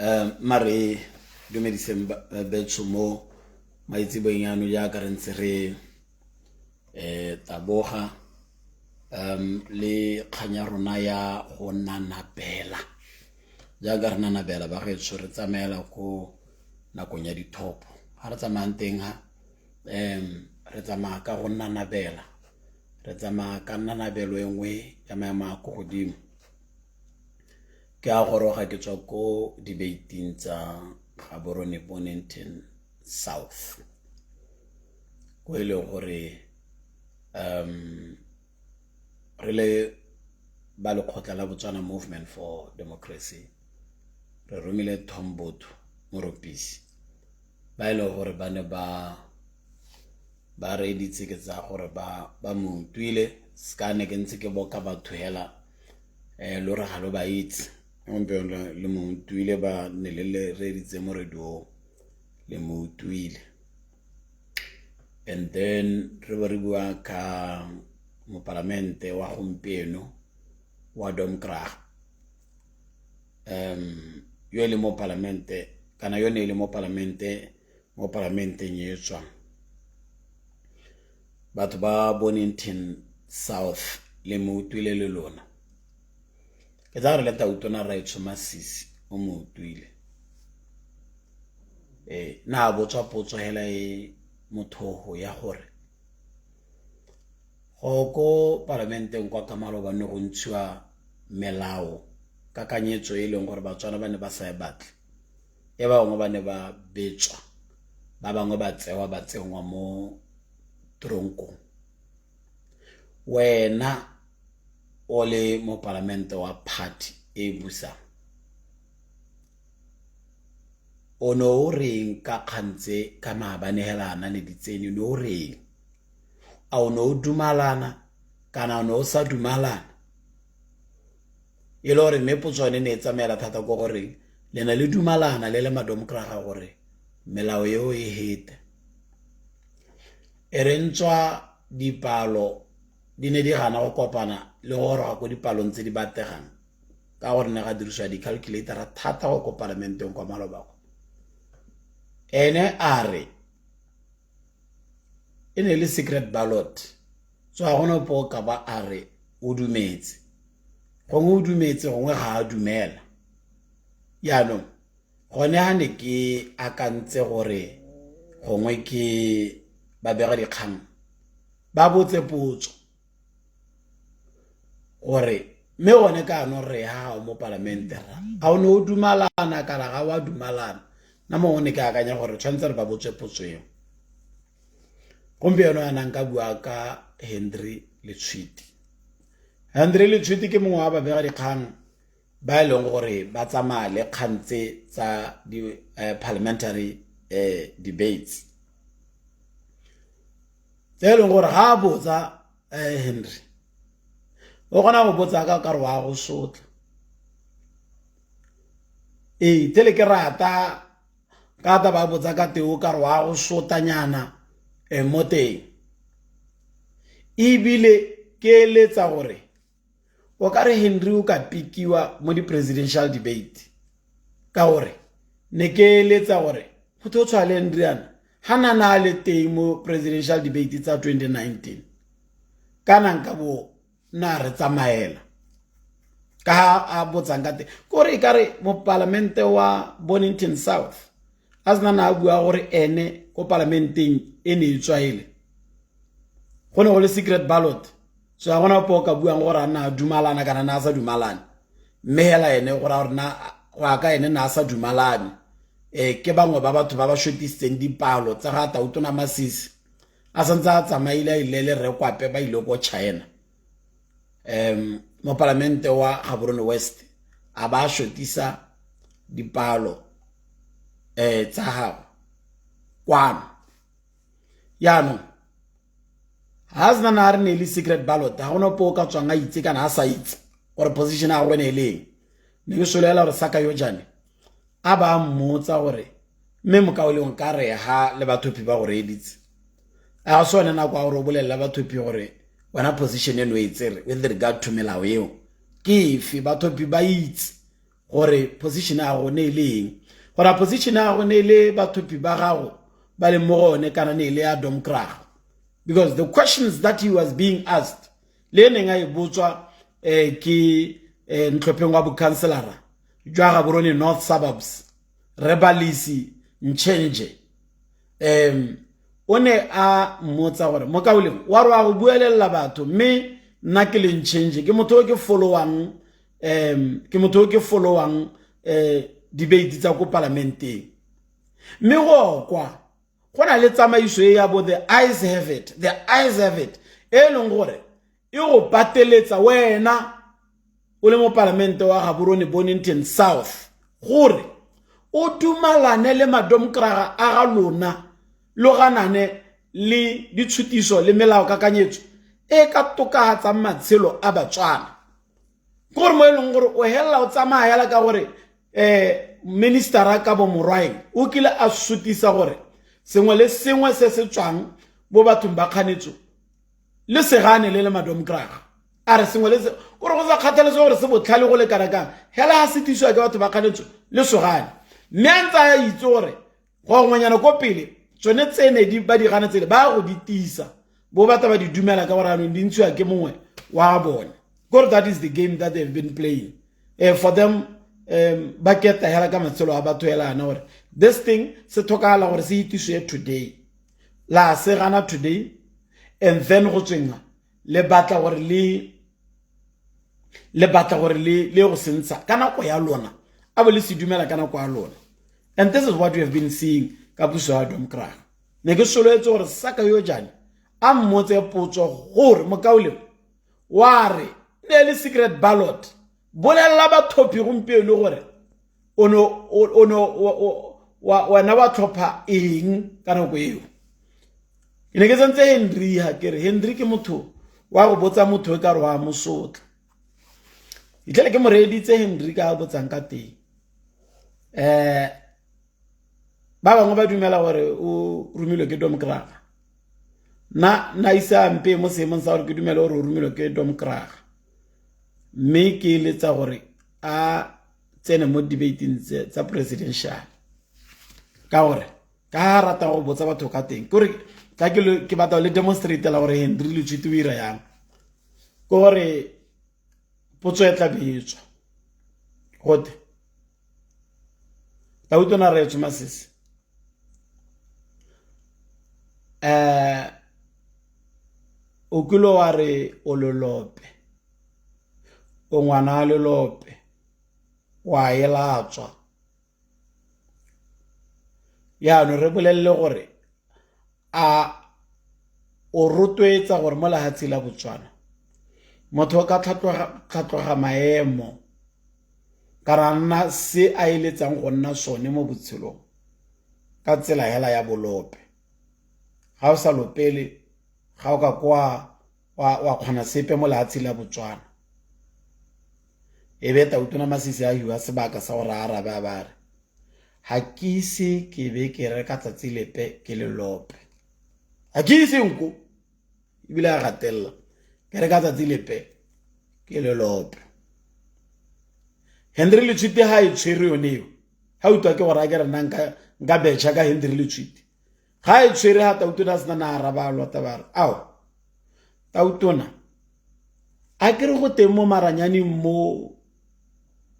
Mma re dumediseng betsho mo maitseboeng ano jaaka re ntse re taboga le kgang ya rona ya go nanabela. Jaaka re nanabela bagaetsho re tsamaela ko nakong ya dithopo, ga re tsamayang teng ha re tsamaya ka go nanabela, re tsamaya ka nanabelo e nngwe ya maemo a ko godimo. Ke a goroga ke tswa ko debate-ing tsa Gaborone Bonnington South, ko e leng gore re le ba lekgotla la Botswana Movement for Democracy re romile Tom Botho Moropisi, ba e leng gore ba ne ba reeditse ke tsaya gore ba mo utlwile se ka ne ke ntse ke boka batho hela lo re ga lo ba itse gompieno le mo utlwile ba ne le le reeditse mo radio le mo utlwile. And then re bo re bua ka mopalamente wa gompieno wa Domkrag, yo e leng mo palamente kana yo ne e le mo palamente mo palamenteng e tswang batho ba Bonnington South le mo utlwile le lona. Ke tsaya gore le tautona Raetsho Masisi o mo utlwile. Na a botswa potso hela e mothogo ya gore go ko palamenteng kwa ka maloba ne go ntshiwa melao kakanyetso e leng gore Batswana ba ne ba sa e batle, e bangwe ba ne ba betswa, ba bangwe ba tsewa ba tsenngwa mo tronkong. Wena o le mopalamente wa party e busang, o ne o reng ka kgang tse ka maabane hela a ne di tsene, o ne o reng? A o ne o dumalana kana o ne o sa dumalana? E le gore mme potso yone ne e tsamaela thata ko goreng le ne le dumalana le le madomokraga gore melao eo e hete. E re ntswa dipalo di ne di gana go kopana le go goroga ko dipalong tse di batlegang ka gore ne ga dirisiwa di-calculator thata go ko palamenteng kwa maloba kwa. Ene a re e ne e le secret ballot, so ga gona ope o ka ba a re o dumetse, gongwe o dumetse gongwe ga a dumela. Jaanong gone ga ne ke akantse gore gongwe ke babega dikgang ba botse potso gore mme gone ka ano re ha o mo palamente ra a o ne o dumalana kana ga wa dumalana. Nna mo ne ke akanya gore tshwanetse re ba botse potso eo. Gompieno yana nka bua ka Henry Letshwiti. Henry Letshwiti ke mongwe wa babega dikgang ba e leng gore ba tsamaya le kgang tse tsa di-parliamentary debates tse e leng gore ga a botsa Henry o kgona go botsa ka kare wa go sotla. Ee, tsele ke rata ka ta ba botsa ka teo ka re wa go sotanyana mo teng, ebile ke eletsa gore o ka re Henry o ka pikiwa mo di-presidential debate, ka gore ne ke eletsa gore go o tshwa le Henry ana ga na na a le teng mo presidential debate tsa 2019 kana nka bo na re tsamaela ka a botsang ka teng kore e ka re mopalamente wa Bonnington South a sena na a bua gore ene ko palamenteng e ne e tswaele go ne go le secret ballot, so ga gona ope o ka buang gore a nna a dumalana kana na a sa dumalane, mme hela ene go raya gore na go ya ka ene na a sa dumalane. Ke bangwe ba batho ba ba shotisitseng dipalo tsa ga Tautona Masisi a santse a tsamaile a ile le Rre Kwape ba ile ko China, mopalamente wa Gaborone West a ba shotisa dipalo tsa gagwe kwano. Jaanong ga sena na re ne le secret ballot, ga gona ope o ka tswang a itse kana a sa itse gore position ya gagwe ne e le eng. Ne ke solela gore saka yo jane a ba mmotsa gore mme mokaoleng ka re ha le bathophi ba go reeditse, a se one nako ya gore o bolelela bathophi gore wena position eno e tsere with regard to melao eo ke efe. Bathophi ba itse Gore position ya gago ne e le eng, gore a position ya gago ne e le bathophi ba gago ba leng mo go one kana ne e le ya Domkrag. Because the questions that he was being asked, le e neng a e botswa ke ntlhopheng wa bokhanselara jwa Gaborone North Suburbs, Rebalisi Nchenje, o ne a mmotsa gore, mokauleng wa re wa go buelelela batho, mme nna ke le Nchenje ke motho o ke followang, ke motho o ke followang debate tsa ko palamenteng, mme go kwa go na le tsamaiso e ya bo the eyes have it, the eyes have it, e leng gore e go pateletsa wena o le mo palamente wa Gaborone Bonnington South gore o dumalane le madomkraga a ga lona, loganane le ditshutiso le melao kakanyetso e ka tokafatsang matshelo a Batswana. Ke gore mo e leng gore o helela o tsamaya hela ka gore ministera ka bo Morwaeng o kile a sutisa gore sengwe le sengwe se se tswang bo bathong ba kganetso le segane le le madomkraga. A re sengwe le se gore go sa kgathaletse gore se botlhale go le kana kang, hela ga se tisiwa ke batho ba kganetso le sogane. Mme a ntse a itse gore gongwenyana ko pele tsone tsene di ba di gana tsele ba go di tisa bo batla ba di dumela ka gore anong di ntshiwa ke mongwe wa bone. Kore that is the game that they've been playing for them. Ba keta hela ka matshelo a batho hela ana gore this thing se tlhokagala gore se itisiwe today, la se gana today, and then go tswenga le batla gore le batla gore le go sentsha ka nako ya lona, a bo le se dumela ka nako ya lona. And this is what we have been seeing ka puso ya Domkrag. Ne ke solowetse gore saka yo jane a mmotse potso gore, mokauleng wa re ne le secret ballot, bolelela bathophi gompieno gore o no wena wa tlhopha eng ka nako eo. Ke ne ke santse Henry ha ke re Henry ke motho wa go botsa motho e ka re wa mosotla. Itlhele ke mo reeditse Henry ka botsang ka teng. Ba bangwe ba dumela gore o romilwe ke Domkraga. Nna ise a mpe mo seemong sa gore ke dumele gore o romilwe ke Domkraga, mme ke eletsa gore a tsene mo debateng tsa presidential, ka gore ka rata go botsa batho ka teng. Kore tla ke batla le demonstratela gore Henry Letshwiti o ira yang. Ke gore potso e tla betswa gote, Tautona Retsho Masisi, o kile wa re o lelope, o ngwana a lelope, wa e latswa. Jaanong re bolelele gore a o rotloetsa gore mo lehatshe la Botswana motho o ka tlhatloga maemo kana nna se a eletsang go nna sone mo botshelong ka tsela hela ya bolope? Ga o sa lopele, ga o ka kwa wa kgona sepe mo lehatshe la Botswana. E be Tautona Masisi a hiwa sebaka sa gore a arabe, a ba re, ga ke ise ke be ke reka tsatsi lepe ke lelope, ga ke ise nko ebile a gatelela ke reka tsatsi lepe ke lelope. Henry Letshwiti ga e tshwere yone eo, ga utlwa ke gore a ke re nna nka betšha ka Henry Letshwiti ga e tshwere. Ga Tautona a sena na araba, a lota ba re, ao Tautona, a ke re go teng mo maranyaneng mo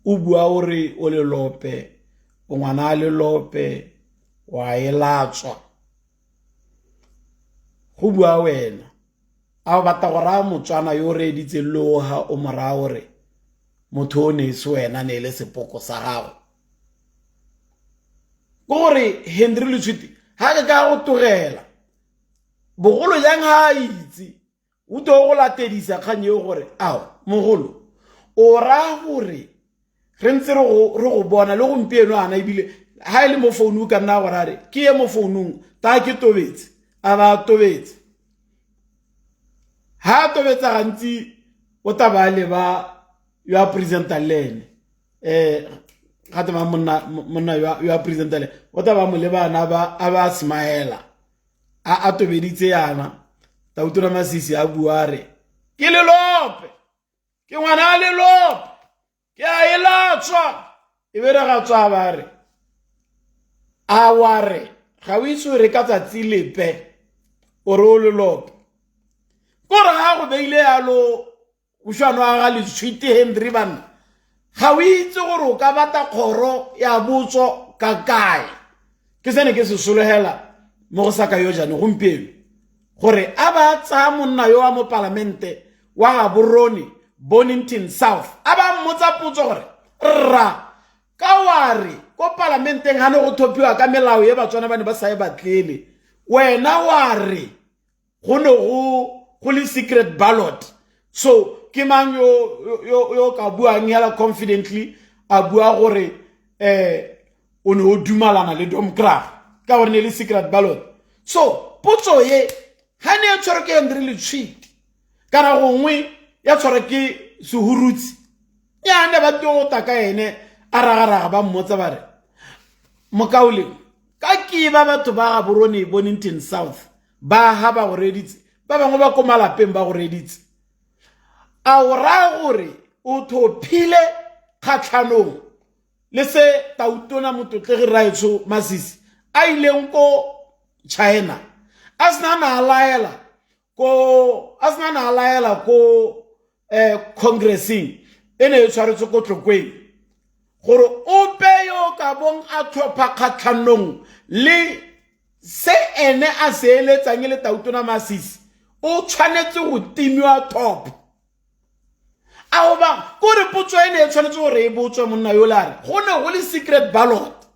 o bua o re o lelope, o ngwana a lelope, wa e latswa, go bua wena. A o batla go raya Motswana yo o reeditseng le oga o mo raya gore motho o ne e se wena, ne e le sepoko sa gago? Ke gore Henry Letshwiti ga ke ka go tlogela bogolo jang ga a itse o tlo go latedisa kgang eo gore, ao mogolo, o raya gore re ntse re go bona le gompieno ana, ebile ga e le mo founu ka nna gore a re ke ye mo founung ta ke tobetse, a ba tobetse. Ha a tobetsa gantsi o tla ba leba yo a presentang le ene, ga tsamaya monna yo a presentang le o tla ba mo lebana a ba smile a tobeditse yana. Tautona Masisi a bua a re, ke lelope, ke ngwana a lelope, ke a e latswa. E be re ga tswa ba re a wa re ga o itse re ka tsatsi lepe o re o lelope ko re ga go beile yalo bošwano a ga letshwiti Henry banna ga o itse gore o ka bata kgoro ya botso ka kae. Ke sene ke se sologela mo go saka yo jane gompieno gore a ba tsaya monna yo wa mo palamente wa Gaborone Bonnington South a ba mmotsa potso gore rra ka wa re ko palamenteng ga ne go thopiwa ka melao ye Batswana ba ne ba sa e batlele wena wa re go ne go le secret ballot so ke mang yo ka buang hela confidently a bua gore o ne o dumalana le Domkrag ka gore ne le secret ballot. So potso ye ga ne e tshwere ke Henry Letshwiti kana gongwe ya tshwara ke Sehurutsi ya ne ba tota ka ene a ragaraga ba mmotsa ba re mokauleng ka ke ba batho ba Gaborone Bonnington South ba ha ba go reditse ba bangwe ba ko malapeng ba go reditse a o raya gore o thophile kgatlhanong le se tautona motlotlegi Raetsho Masisi a ileng ko China a sena na laela ko a sena na laela ko congressing e ne e tshwaretswe ko Tlokweng gore ope yo ka bong a tlhopha kgatlhanong le se ene a se eletsang le tautona Masisi o tshwanetse go timiwa top. A o ba kore potso e ne e tshwanetse gore e botswe monna yo le a re go ne go le secret ballot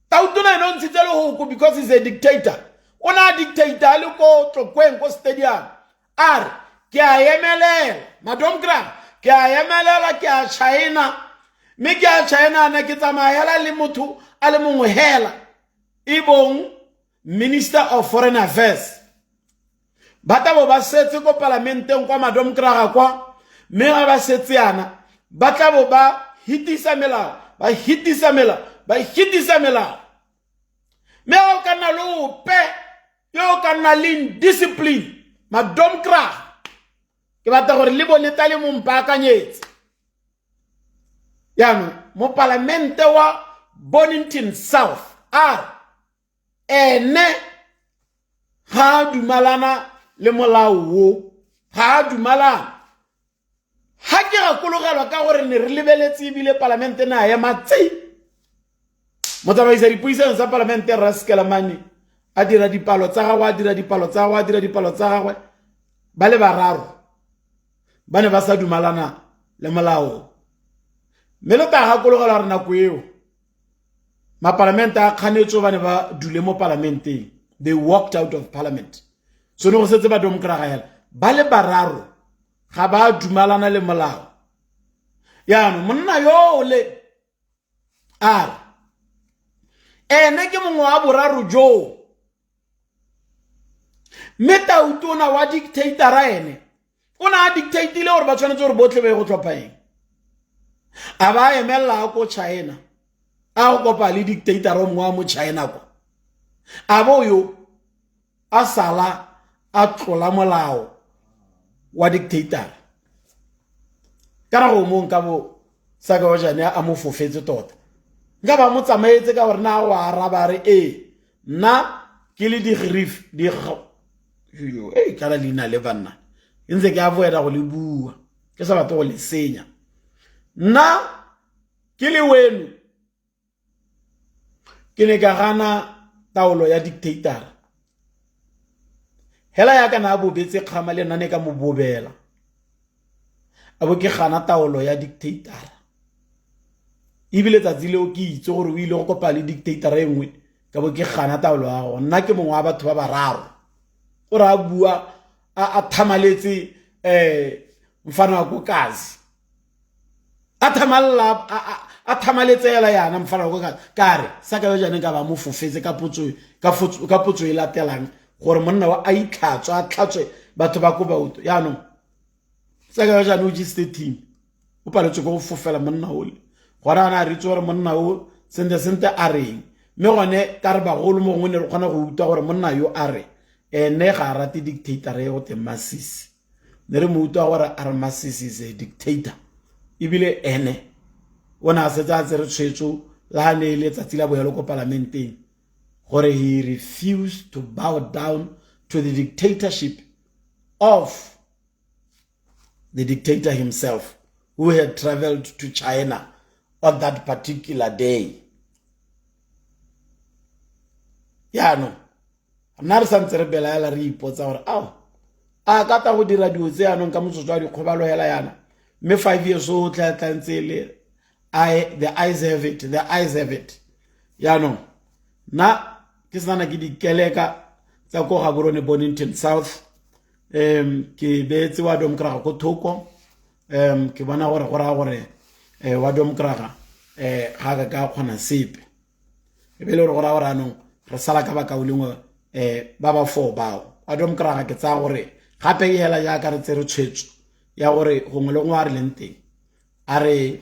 tautona ene o ntshitse lehoko because he's a dictator o ne a dictator a le ko Tlokweng ko stadium a re ke a emelela Madomkrag ke a emelela ke a China mme ke a China ana ke tsamaya hela le motho a le mongwe hela e bong Minister of Foreign Affairs ba tla bo ba setse ko palamenteng kwa Madomkraga kwa mme ga ba setse yana ba tla bo ba hitisa melao ba hitisa melao ba hitisa melao mme ga o ka nna le ope yo o ka nna le indiscipline Madomkrag ke batla gore le bone tla le mo mpaakanyetse. Jaanong mopalamente wa Bonnington South a re ene ga a dumalana le molao wo ga a dumalana. Ga ke gakologelwa ka gore ne re lebeletse ebile palamente ne a ema tsi motsamaisa dipuisano tsa palamente Rra Skelemane a dira dipalo tsa gagwe a dira dipalo tsa gagwe a dira dipalo tsa gagwe ba le bararo ba ne ba sa dumalana le molao mme le tla gakologelwa gore nako eo mapalamente a kganetso ba ne ba dule mo palamenteng they walked out of parliament so ne go setse ba domkraga hela ba le bararo ga ba dumalana le molao. Jaanong monna yole a re ene ke mongwe wa boraro joo mme tautona wa dictatora ene o ne a dictatile gore ba tshwanetse gore botlhe ba ye go tlhopha eng a ba emelela ko China a go kopa le dictator o mongwe wa mo China kwa a bo yo a sala a tlola molao wa dictator kana go mong ka bo saka wa jane a mo fofetse tota nka ba mo tsamaetse ka gore na go araba re ee nna ke le di-grief di e kana leina le banna ke ntse ke avoida go le bua ke sa batle go le senya nna ke le weno ke ne ka gana taolo ya dictator hela ya kana a bobetse kgama le nna ne ka mo bobela a bo ke gana taolo ya dictator ebile tsatsi leo ke itse gore o ile go kopa le dictator e nngwe ka bo ke gana taolo ya go nna ke mongwe wa batho ba bararo o re a bua a thamaletse mfana wa kokazi a thamalla a thamaletse hela yana mfana wa kokazi ka re sa ka yo jaaneng ka ba mo fofetse ka potso e latelang gore monna wa a itlhatswe a tlhatswe batho ba ko baoto yaanong sa ka yo jaanong o jesitse team o paletswe ke go fofela monna ole gona ana a re itse gore monna o sentle sentle a reng mme gone ka re bagolo mo gongwe ne re kgona go utlwa gore monna yo a re ene ga a rate dictator e go teng Masisi ne re mo utlwa gore a re Masisi is a dictator ebile ene O ne a setse a tsere tshwetso le ga ne e le tsatsi la bohelo ko palamenteng gore he refused to bow down to the dictatorship of the dictator himself who had traveled to China on that particular day. Jaanong nna re santse re belaela re ipotsa gore ao a ka ta go dira dilo tse yanong ka motsotso wa dikgobalo hela yana mme 5 years o tla tla ntse le the eyes have it, the eyes have it. Yaanong nna ke senana ke dikeleka tsa ko Gaborone Bonnington South. Ke beetse wa Domkraga ko thoko. Ke bona gore go raya gore wa Domkraga ga ka ka kgona sepe, e be e le gore go raya gore anong re sala ka bakaulengwe ba ba four bao wa Domkraga. Ke tsaya gore gape e hela jaaka re tsere tshwetso ya gore gongwe le gongwe a re leng teng a re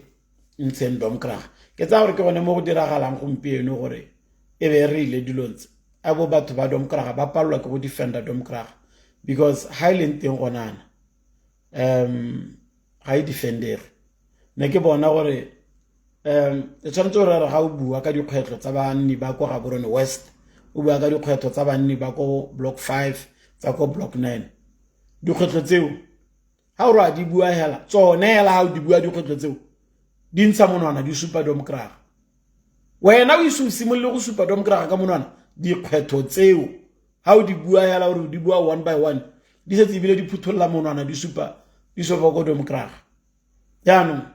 ntsheng Domkraga. Ke tsaya gore ke gone mo go diragalang gompieno gore e be re ile dilong tse a bo batho ba Domkraga ba palelwa ke go defenda Domkraga, because ha e leng teng gonana ga e defendege. Ne ke bona gore e tshwanetse gore re ga o bua ka dikgwetlho tsa banni ba ko Gaborone West, o bua ka dikgwetlho tsa banni ba ko Block 5, tsa ko Block 9, dikgwetlho tseo ga o re a di bua hela tsone hela, ga o di bua dikgwetlho tseo di ntsha monwana di supa Domkraga. Wena o ise o simolole go supa Domkraga ka monwana, dikgwetlho tseo ga o di bua hela gore o di bua one by one, di setse ebile di phutholola monwana di supa ko Domkraga. Jaanong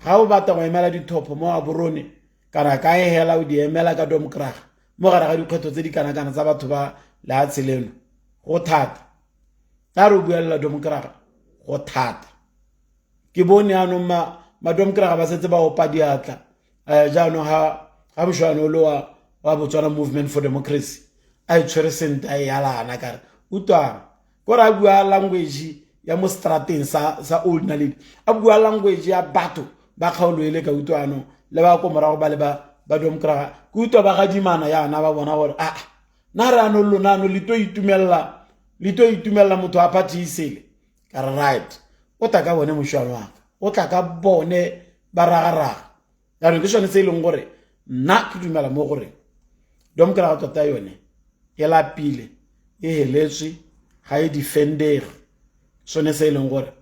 ga o batla go emela dithopho mo Gaborone kana kae hela, o di emela ka Domkraga mo gare ga dikgwetlho tse di kana-kana tsa batho ba lehatshe leno, go thata. Ka re o buelela Domkraga, go thata. Ke bone anong madomkraga ba setse ba opa diatla jaanong ga mošwane o le wa Botswana Movement for Democracy a e tshwere sentle a e yalana kare utlwang kore a bua language ya mo strateng sa Old Naledi, a bua language ya batho ba kgaolo ele ka utlwano le ba ko morago ba le ba Domkraga. Ke utlwa ba gadimana yana ba bona gore aa na re anong lona ano le to itumelela motho wa party isele. Ka re right, o tla ka bone mošwane wa ka, o tla ka bone ba ragaraga. Jaanong ke sone se e leng gore nna ke dumela mo gore Domkraga tota yone e lapile, e heletswe, ga e defendege. Sone se e leng gore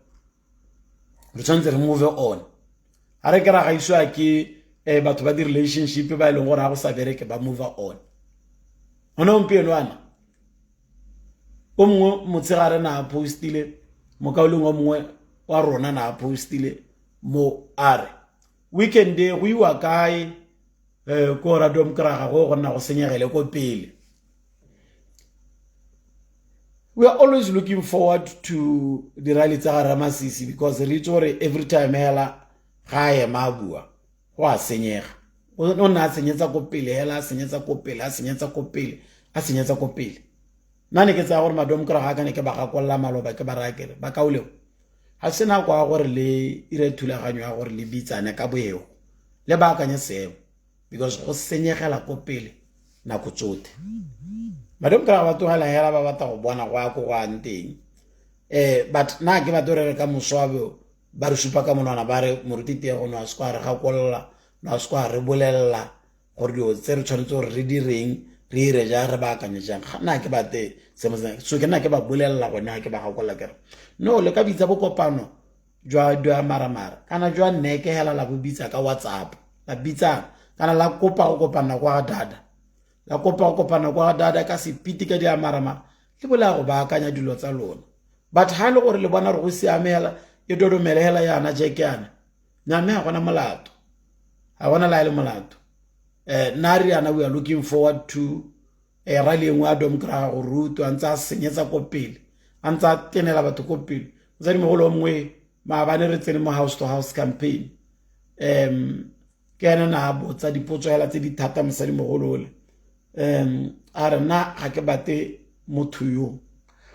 re tshwanetse re move on. Ga re ke ra gaisiwa ke batho ba di-relationship ba e leng gore ga go sa bereke ba move on. Gone gompieno ana o mongwe motshegare na a postile, mokauleng o mongwe wa rona na a postile mo a re weekend e go iwa kae ko ra Domkraga go nna go senyegele ko pele. We are always looking forward to di-rally tsa ga Ramasisi because re itse gore every time hela ga a ema a bua go a senyega. O nna a senyetsa ko pele hela, a senyetsa ko pele, a senyetsa ko pele, a senyetsa ko pele. Nna ne ke tsaya gore madomkraga a ka ne ke ba gakolola maloba, ke ba raya kere bakauleo ga se nako ya gore le ire thulaganyo ya gore le bitsane ka boego le baakanye seemo, because go senyegela ko pele nako tsotlhe. Madomkraga ba tlogela hela ba batla go bona go ya ko go yang teng, but nna ke batlo re re ka moso ba re supa ka monwana ba re moruti Tiego no a se kwa re gakolola, no a se kwa re bolelela gore dilo tse re tshwanetse gore re direng, re ire jang, re baakanye jang. Ga nna ke bate sengwe so ke nna ke ba bolelela gone ga ke ba gakolola kere no le ka bitsa bokopano jwa maramara kana jwa nneke hela la bo bitsa ka WhatsApp, la bitsa kana la kopa go kopana kwa ga dada, la kopa go kopana kwa ga dada ka sepiti ka di maramara le bolaya go baakanya dilo tsa lona. But ha e le gore le bona gore go siame hela e dodomele hela yana jeke yana nya, mme ga gona molato, ga gona la e le molato. Nna re yana we are looking forward to rally engwe ya Domkraga go rutwa a ntse a senyetsa ko pele, a ntse a tenela batho ko pele. Mosadimogolo o mongwe maabane re tsene mo house to house campaign, ke ene na a botsa dipotso hela tse di thata. Mosadimogolo ole a re nna ga ke bate motho yo,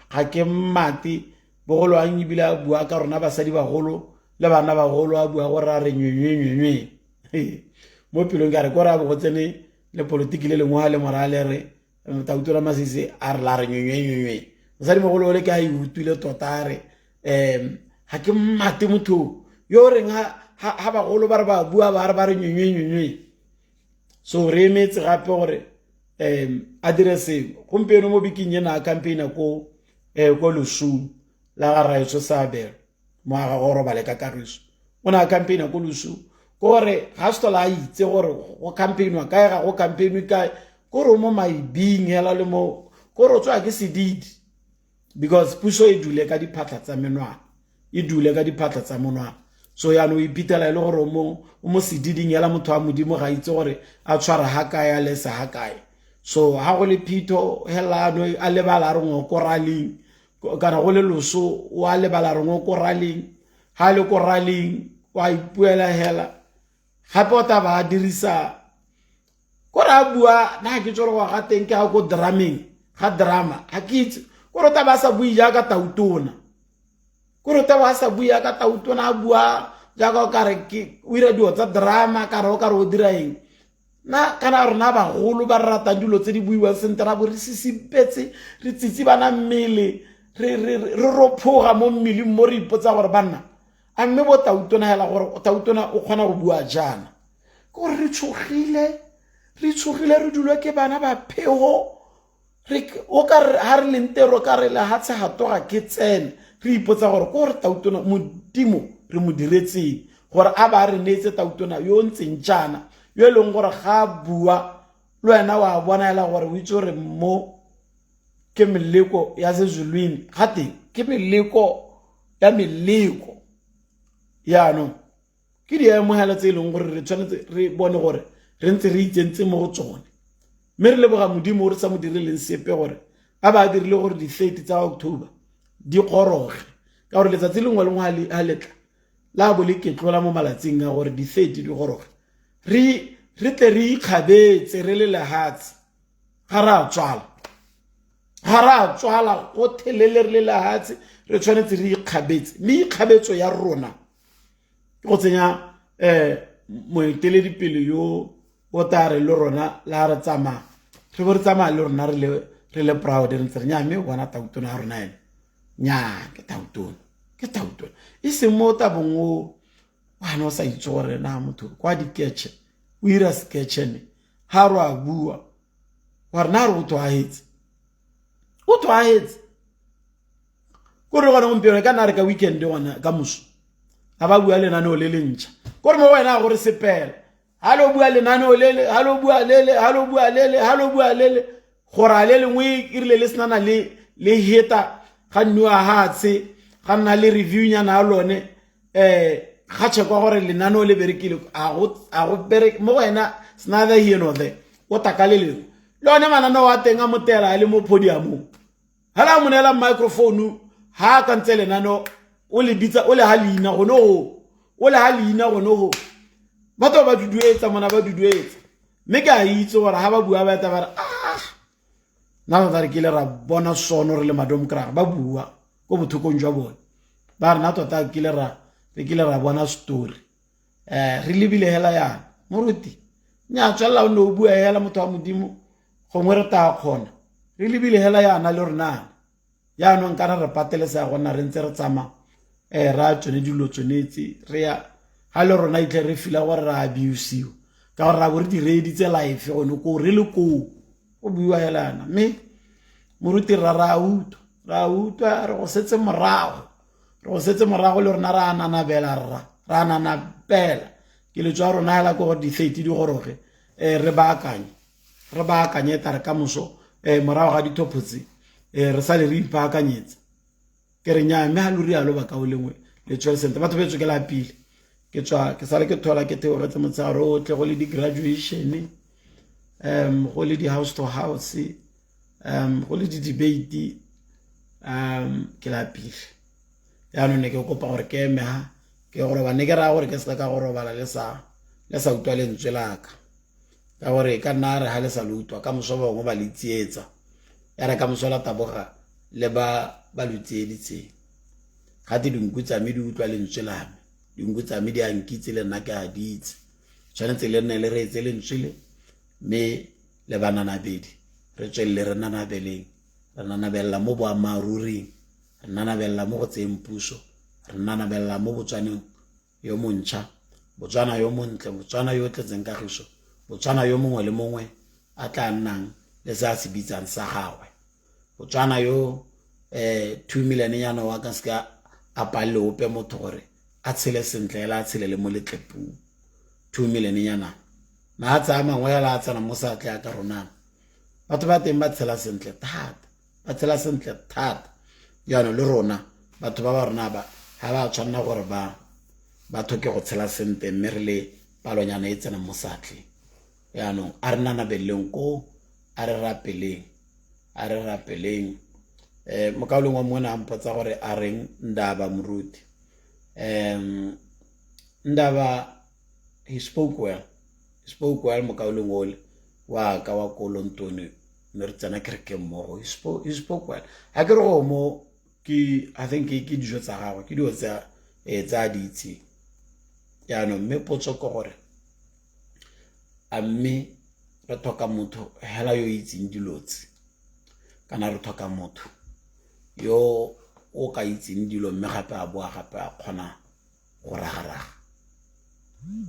ga ke mmate bogolo ang, ebile a bua ka rona basadi bagolo le bana bagolo, a bua gore a re nywenywe nywenywe mo pelong. Ka re ko re a bo go tsene le politiki le lengwe a le mora le re Tautura Masisi a re la re nywenywe nywenywe. Mosadimogolo ole ke a e utlwile tota, a re ga ke mmate motho. yo o reng ha bagolo ba re ba bua ba re ba re nyenywe nyenywe. So re emetse gape gore a dire sengwe. Gompieno mo biking ena a campaigna ko ko losung la ga Raetsho Seabelo, moaga go robale ka kagiso. O ne a campaigna ko losung, ke gore ga se tlhola a itse gore go campaignwa kae, ga go campaignwe kae, ko re mo maibing hela le mo ko re o tswa ke sedidi, because puso e dule ka diphatlha tsa menwana, e dule ka diphatlha tsa monwana. So yaanong o iphitlhela e le gore o mo sediding hela, motho wa Modimo ga itse gore a tshwara ha kae, a lesa ha kae. So ha go le phitho hela ano a lebala a re ngo ko ralling, kana go le loso o a lebala re ngo ko ralling, ha le ko ralling o a ipuela hela. Gape o tla ba a dirisa ko re a bua, na ke tsore go ga teng ke ga ko drameng, ga drama, ga ke itse ko re o tla ba a sa bue jaaka tautona, ko re o tla ba a sa bue jaaka tautona, a bua jaaka o kare ke o ira dilo tsa drama, kana o kare o dira eng. Na kana rona bagolo ba re ratang dilo tse di buiwang sentle, ra bo re sisipetse, re tsitsibana mmele, re rophoga mo mmeleng mo, re ipotsa gore banna a mme bo tautona hela gore tautona o kgona go bua jaana, ke gore re tshogile, re tshogile, re dulwe ke bana ba phego, re o ka re ha re leng teng, ro ka re lehatshe ga toga ke tsene, re ipotsa gore ke gore tautona Modimo re mo diretseng gore a ba re neetse tautona yo o ntseng jaana, yo e leng gore ga a bua le wena wa bona hela gore o itse gore mo ke meleko ya sezulwini, ga teng ke meleko ya meleko. Yaanong ke diemogelo tse e leng gore re tshwanetse re bone gore re ntse re itsentse mo go tsone, mme re leboga Modimo o re sa mo dirileng sepe gore a ba a dirile gore di-30 tsa October di goroge, ka gore letsatsi lengwe lengwe ha letla la bo le ketlola mo malatsing a gore di-30 di goroge, re tle re ikgabetse re le lehatshe. Ga re a tswala, ga re a tswala go thelele re le lehatshe, re tshwanetse re ikgabetse, mme ikgabetso ya rona ke go tsenya moeteledipele yo o tla re le rona la re tsamaya, re bo re tsamaya le rona re le proud, re ntse re nya, mme o bona tautona ya rona ene nya ke tautona, ke tautona, e seng mo tabong o wane o sa itse gore na motho kwa diketšhe o ira sketchene, ha re a bua wa rena re o tlwaetse, o tlwaetse kore gone gompieno ka nna re ka weekend gona ka moso ga ba bua lenaneo le le ntšha, kore mo wena gore sepela ha lo bua lenaneo lele, ha lo bua lele, ha lo bua lele, ha lo bua lele, gore a le lengwe e rile le senana le le heta ga nniwa hatshe ga nna le review nyana ya lone, ga checkwa gore lenaneo le berekile, a go bereke mo wena, it's neither here nor there. O taka le lengwe le one mananeo a teng a motela a le mo podiumong, ha la mo neela microphone, ha a kantse lenaneo o le bitsa o le ha leina gone go, o le ha leina gone go, batho ba duduetsa mona, ba duduetsa, mme ke a itse gore ha ba bua ba eta ba re ah nna tota re kile ra bona sono re le madomkraga, ba bua ko bothokong jwa bone ba rena tota kile ra re kile ra bona story, re lebile hela yana moruti nya tswelela o ne o bua hela motho wa Modimo, gongwe re tla kgona, re lebile hela yana le rona yaanong kana re patelesega go nna re ntse re tsamaya, ra tsone dilo tsone tse re ya ga le rona itlhe re fila gore re abusiwa ka gore ra bo re di reeditse life gone koo re le koo go buiwa hela yana, mme moruti rra ra utlwa, ra utlwa, re go setse morago, re go setse morago le rona ra nanabela rra, ra nanabela keletso ya rona hela ke gore di-30 di goroge, re baakanye, re baakanye tare ka moso, morago ga dithopho tse, re sale re ipaakanyetsa. Ke re nnyaa, mme ga lo rialo baka o lengwe le tswele sentle batho betso. Ke lapile, ke tswa ke sale ke thola ke theogetse motshegare otlhe, go le di-graduation, go le di-house to house, go le di-debate, ke lapile. Yaanong ne ke kopa gore ke eme ha ke go robala, ne ke raya gore ke seka ka go robala le sa utlwa lentswe laka, ka gore ka nna re ha le sa le utlwa ka moso bangwe ba le tsietsa, ya re ka moso la taboga le ba ba lo tsieditseng. Gate dinku tsa me di utlwa lentswe la me, dinku tsa me di a nkitse le nna ke a di itse. Tshwanetse le nne le reetse lentswe le, mme le bananabedi re tswelele re nanabeleng, re nanabelela mo boammaaruring, re nanabelela mo go tseyeng puso, re nanabelela mo Botswaneng. yo montšha, Botswana yo montle, Botswana yo o tletseng kagiso, Botswana yo mongwe le mongwe a tla nnang le se a se bitsang sa gagwe. Botswana yo 2 million nyana wa ka seka a palele ope motho gore a tshele sentle ela a tshele le mo letlepung. 2 million nyana na a tsaya mangwe ela a tsena mo satle ya ka rona. Batho ba teng ba tshela sentle thata, ba tshela sentle thata. Jaanong le rona batho ba ba rona ba ga ba tshwanela gore ba ba tlhoke go tshela sentle mme re le palonyana e tsenang mo satleng. Jaanong a re nanabeleleng ko, a re rapeleng, a re rapeleng. Mokaulengwe wa mongwe ne a mpotsa gore a reng Ndaba moruti. Ndaba he spoke well, he spoke well mokaulengwe ole wa ka wa ko Lontone ne re tsena kereke mmogo. He spoke well. Ha ke re go mo ke I think ke dijo tsa gagwe, ke dilo tsa tsa di itseng. Jaanong mme potso ke gore a mme re tlhoka motho hela yo itseng dilo tse, kana re tlhoka motho yo o ka itseng dilo mme gape a boa gape a kgona go ragaraga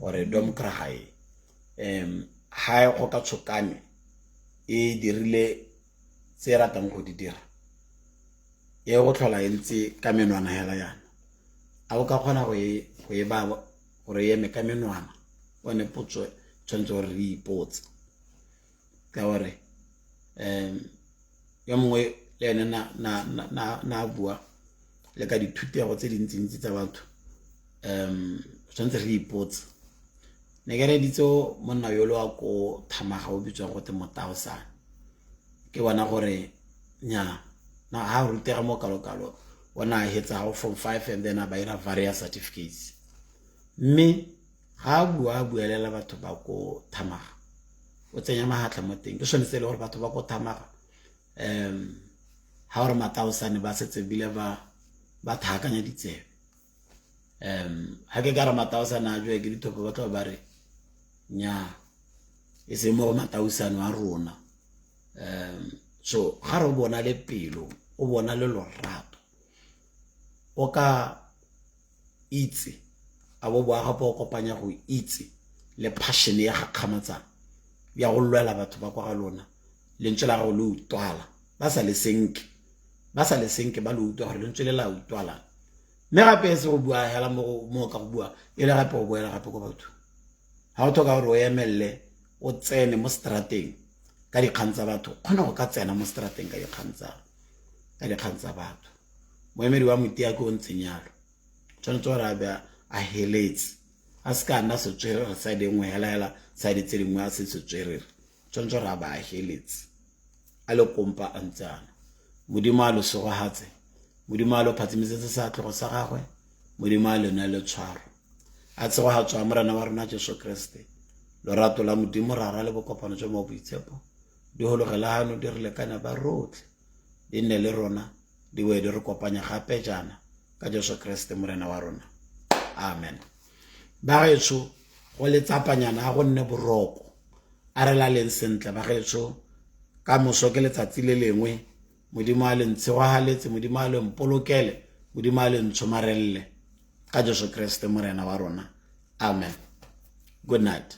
gore domkraga e ha e go ka tshokane e dirile tse e ratang go di dira, e go tlhola e ntse ka menwana hela yana, a o ka kgona go e ba gore e eme ka menwana? One potso tshwanetse gore re ipotse, ka gore yo mongwe le ene na bua le ka dithutego tse dintsintsi tsa batho. Tshwanetse re ipotse. Ne ke reeditse monna yolo wa ko Thamaga o bitswang gote Motaosane, ke bona gore nya na ha rutega mo kalo-kalo, o ne a hetsa go form 5 and then a ba ira various certificates, mme ga a bua a buelela batho ba ko Thamaga, o tsenya mahatla mo teng. Ke sone se e le gore batho ba ko Thamaga ha gore Mataosane ba setse bile ba thakanya ditsebe. Ha ke ka re Mataosane a joe ke dithopo, ba tlo ba re nya e seng mo go Mataosane wa rona. So ga re bona le pelo, o bona le lorato, o ka itse a bo boa gape o kopanya go itse le passion ya gakgamatsang ya go lwela batho ba kwa ga lona. Lentswe la gago le utlwala, ba sa le senke, ba sa le senke, ba le utlwa gore lentswe le la utlwala. Mme gape e se go bua hela mo ka go bua e le gape go boela gape ko bathong. Ha o tlhoka gore o emelele o tsene mo strateng ka dikgang tsa batho, kgona go ka tsena mo strateng ka dikgang tsa batho. Moemedi wa Motia ke o ntseng yalo, tshwanetse gore a be a heletse, a se ka nna setswerere side e nngwe hela hela, side tse dingwe a se setswerere, tshwanetse gore a ba a heletse a le kompa a ntse ana. Modimo a lo segogatse, Modimo a lo phatsimisetse seatlogo sa gagwe, Modimo a le nele tshwaro. A tshegogatso a Morena wa rona Jesu Kriste, lorato la Modimo Rara le bokopano jwa mo boitshepo di hologele hano di re lekane ba rotlhe, di nne le rona, di boe di re kopanya gape jaana ka Jesu Kriste Morena wa rona. Amen. Bagaetsho, go letsapanyana a go nne boroko, a re laleng sentle bagaetsho, ka moso ke letsatsi le lengwe. Modimo a le ntshegogaletse, Modimo a le mpolokele, Modimo a le ntshomarelele ka Jesu Kriste Morena wa rona. Amen. Good night.